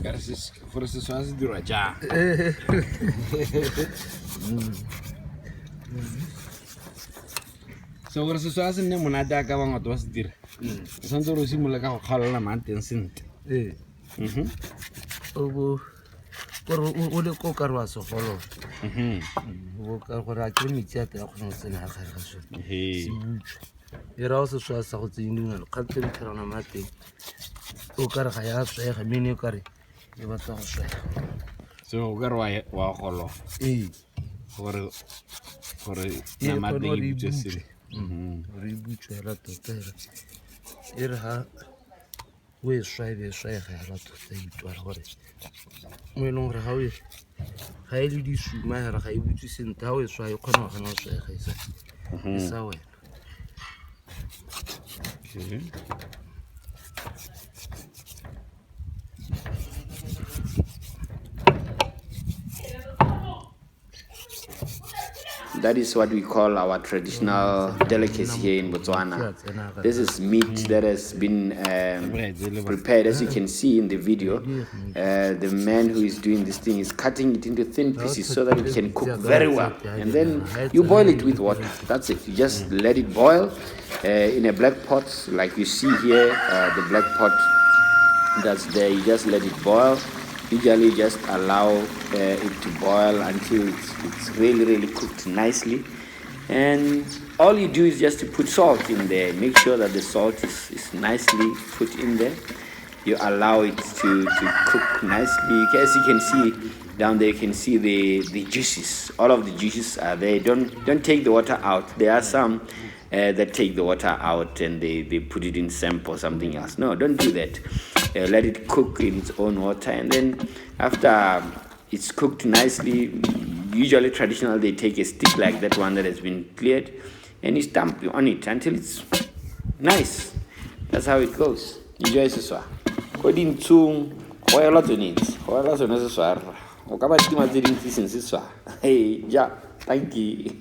Kare gore seswa se dirwa jang. So gore seswa se nne monate a ka bangwe batho ba se dira, o tshwanetse gore o simolole ka go kgaola nama ya teng sentle. Ee. O bo kore o le ko kare wa segolo. O ka gore a ke metsi a teng a kgona go tsena ga gare ga sone. Se butswa. E ra o seswa sa go tsenye dingalo kgantse le tlhela nama ya teng. O kare ga ya swega mme ne o kare e batla go swega. So o kare wa gologa. Ee. Gore E nama ya kgone teng gore e e butswe butswe. sentle. Gore e butswe hela tota hela. E re ha o e swa e be e swaega hela tota e utlwala gore mo e leng gore ga e le disuma hela ga e butswe sentle, ha o e swa e kgona go gana go swaega e sa wela. Okay. That is what we call our traditional delicacy here in Botswana. This is meat that has been prepared. As you can see in the video, the man who is doing this thing is cutting it into thin pieces so that it can cook very well. And then you boil it with water. That's it. You just let it boil in a black pot, like you see here, the black pot that's there. You just let it boil. Usually just allow it to boil until it's really, really cooked nicely. And all you do is just to put salt in there. Make sure that the salt is nicely put in there. You allow it to cook nicely. As you can see down there, you can see the juices. All of the juices are there. Don't take the water out. There are some that take the water out and they put it in samp or something else. No, don't do that. Let it cook in its own water, and then after it's cooked nicely, usually traditionally they take a stick like that one that has been cleared and you stamp on it until it's nice. That's how it goes. Enjoy seswa. Ko dintshong, go ela tsone tse, go ela sone seswa rra. O ka ba tima tse dintsi seng seswa. Hey, ja, thank you.